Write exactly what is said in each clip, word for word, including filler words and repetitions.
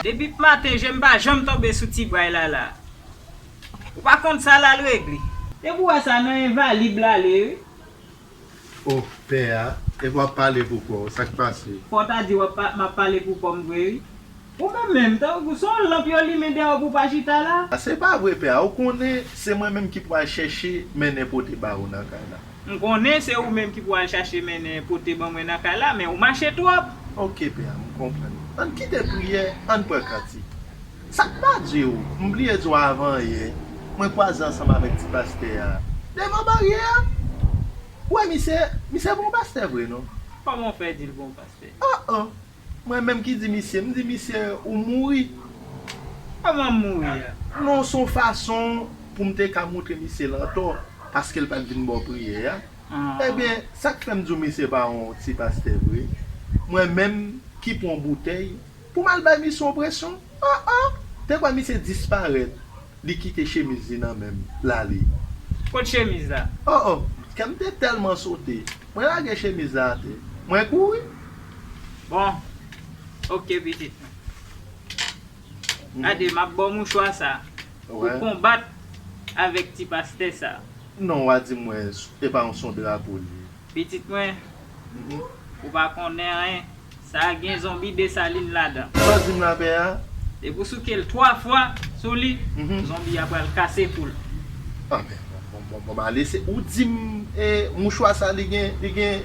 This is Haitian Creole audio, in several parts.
Depi maten, je m pa janm tonbe sou ti bway la la. Ou pa konn sa l al regle. Depi w wè sa, nan envalib l ale, wi. O, pè a, epi w ap pale pou kò w, sa k pase? Fò w ta di w ap pa, m ap pale pou kò m vre, wi. Ou menm menm, tankou se yon lanp yo limen dèyè w pou w pa chita la. A, se pa vre, pè a. Ou konnen, se mwen menm ki pral chèche mennen pote ba ou nan kay la. M konnen se ou menm ki pral chache mennen pote ban mwen nan kay la, men ou mache twòp. Oke, pè a, m konprann. Ann kite priyè, ann pran kantik. Sa k pa di w, m bliye di w avan yè, mwen kwaze ansanm avèk ti pastè a, devan baryè a. Ou wè misye, misye bon pastè vre, non? Kòman w fè di l bon pastè? Oh, oh. Mwen menm ki di misye, m di misye, ou mouri. Kòman m mouri a? Non, se yon fason pou m te ka montre misye l antò, paske l pa t vin ba w priyè a. Ah. Ebyen, sa k fè m di w misye pa yon ti pastè vre? Mwen menm ki pran yon boutèy pou m al bay misye yon presyon. Oh, oh! Te kwè misye disparèt. Li kite chemiz li nan men m, l ale. Kot chemiz la? Oh, oh! Kè m te tèlman sote. Mwen lage chemiz la atè. Mwen kouri. Bon. Oke, pitit mwen. Mhm. Gade, m ap ba w mouchwa sa pou konbat avèk ti pastè sa. Non, w a di mwen, e pa yon, se yon drapo li ye. Pitit mwen, mhm, ou pa konnen anyen. Sa a gen zonbi Desalin ladan. Sa w di m la, pè a? Depi w souke l twa fwa sou li, mhm, zonbi a pral kase kou l. Ah, men, bon, bon, bon, bon, m ale, se, ou di m, e, mouchwa sa, li gen, li gen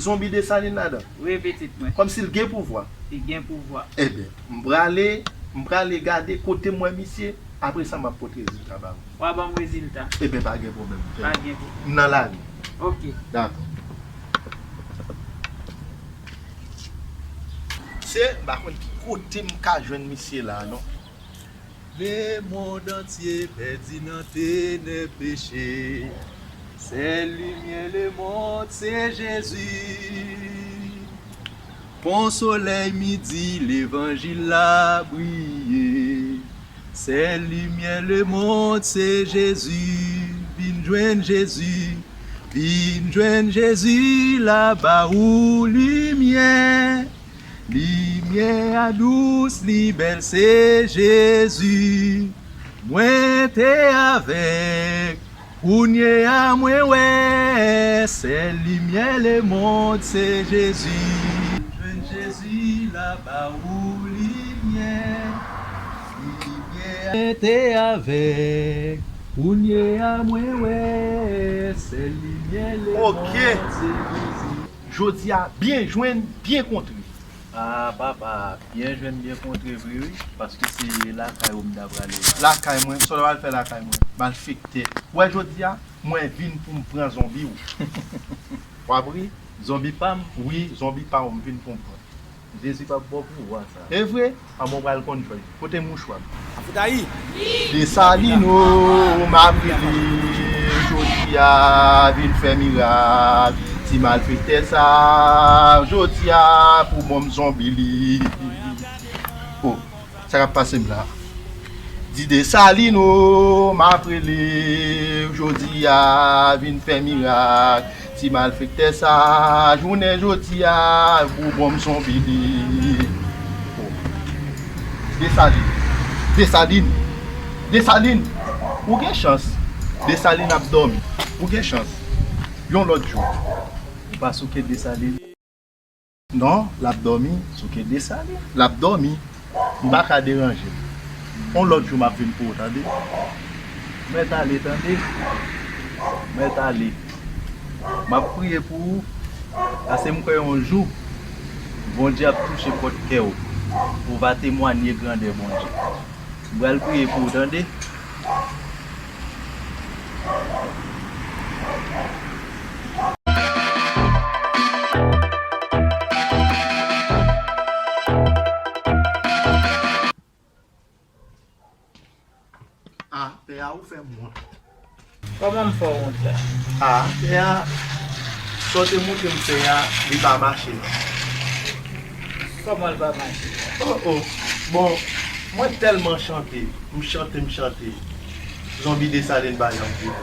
zonbi Desalin ladan? Wi, pitit mwen. Kòmsi l gen pouvwa? Li gen pouvwa. Ebyen, m prale, m prale gade kote m wè misye, apre sa, m ap pote rezilta ba ou. W a ban m rezilta. Ebyen, pa gen pwoblèm. Pa gen pwoblèm. M nan lari. Oke. Dakò. Se, m pa konn ki kote m ka jwenn misye la, non. Lemonn antye pèdi nan tenèb peche. Sèl limyè lemonn, se Jezi. Pon solèy midi, levanjil la briye. Sèl limyè lemonn, se Jezi. Vin jwenn Jezi. Vin jwenn Jezi, l a ba ou limyè. Limyè a dous, li bèl, se Jezi. Mwen te avèg, kounye a mwen wè. Sèl limyè lemonn, se Jezi. Jwenn Jezi, l a ba ou limyè. Limyè a te avèg, kounye a mwen wè. Sèl limyè lemonn, se Jezi. Jodi a, byen jwenn, byen kontre. Ah, papa, byen jwenn, byen kontre vre, wi, paske se lakay ou m ta prale la. Lakay mwen? Sa w al fè lakay mwen, malfektè? W wè jodi a, mwen vin pou m pran zonbi w. W ap ri? Zonbi pa m? Wi, zonbi pa w m vin pou m pran. Jezi p ap ba w pouvwa sa. E vre? Anben w pral konn jwenn. Kote mouchwa m? Desalin o, m ap rele, jodi a vin fè mirak. Ti malfektè sa, jodi a pou ban m zonbi li. Oh, sa k ap pase m la? Di Desalin o, m ap rele, jodi a vin fè mirak. Ti malfektè sa, jounen jodi a, pou ban m zonbi li. Oh. Desalin. Desalin. Desalin. Ou gen chans. Desalin ap dòmi. Ou gen chans. Yon lòt jou. Ou pa souke Desalin? Non, l ap dòmi. Souke Desalin. L ap dòmi. M pa ka deranje l. On lòt jou m ap vin pou ou, tande? Mèt ale, tande? Mèt ale. M ap priye pou ou, paske m kwè yon jou, Bondye ap touche pòt kè w. Ou va temwanye grandè Bondye. M pral priye pou ou, tande? Ah, pè a, ou fè m wont. Kòman m fè w wont la? Ah, pè a, sa w te montre m fè a, li pa mache non. Kòman l pa mache? Oh, oh. Bon, mwen tèlman chante, m chante, m chante. Zonbi Desalin pa janm vini.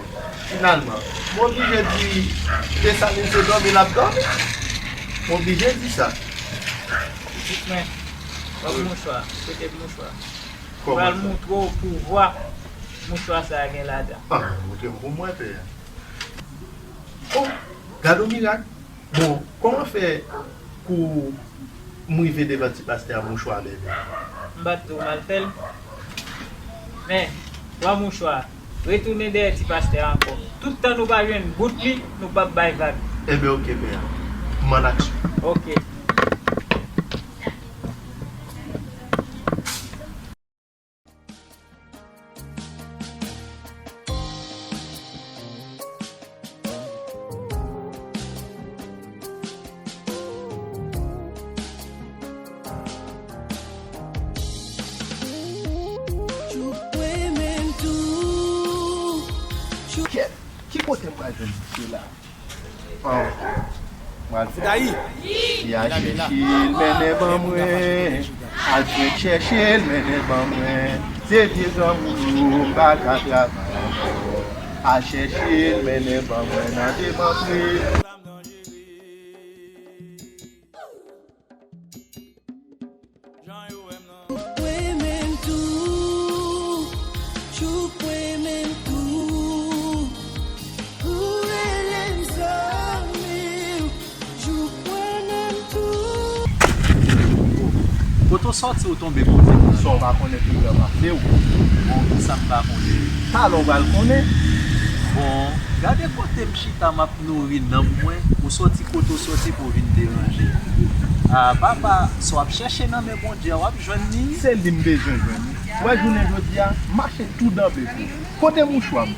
Finalman, m oblije di Desalin se dòmi l ap dòmi. M oblije di sa. Pitit mwen, Wòb mouchwa, kote mouchwa? Kòman sa? Pral montre w pouvwa mouchwa sa a gen ladan. Ah, montre m pou m wè, pè. Oh, gad yon mirak. Bon, kòman fè pou m rive devan ti pastè a mouchwa a leve? M pa t di w m al fè l. Men, pran mouchwa a, retounen dèyè ti pastè a ankò. Tout tan nou pa jwenn bout li, nou p ap bay vag. Ebyen, oke, pè. M ann aksyon. Oke. Kèt, ki kote m pral jwenn misye la? Oh, m pral fè. Dayi. Li al chèche l, mennen ban mwen. Al chèche l, mennen ban mwen. Se vye granmoun yo, m pa ka travay ankò. Al chèche l, mennen ban mwen nan demantre. Jan yo wè m nan. Ou renmen m tou, ou renmen m tou. Ou rele m zanmi w, ou renmen m tou. Kote w sòti, ou tonbe kote? Sa w pa konnen pi gran pase w. Bon, kisa m pa konnen? Talè w pral konnen. Bon, gade kote m chita, m ap nouri nanm mwen, ou sòti kote w sòti pou w vin deranje. Ah, papa, sa w ap chèche nan men Bondye a, w ap jwenn li. Se li m bezwen jwenn wi. Ou wè jounen jodi a, m mache tou danbe pou li. Kote mouchwa m?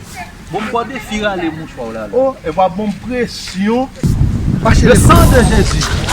Bon, m ba w defi rale mouchwa w la, la. Oh, epi w ap ban m presyon. Mache. Le sang de Jésus.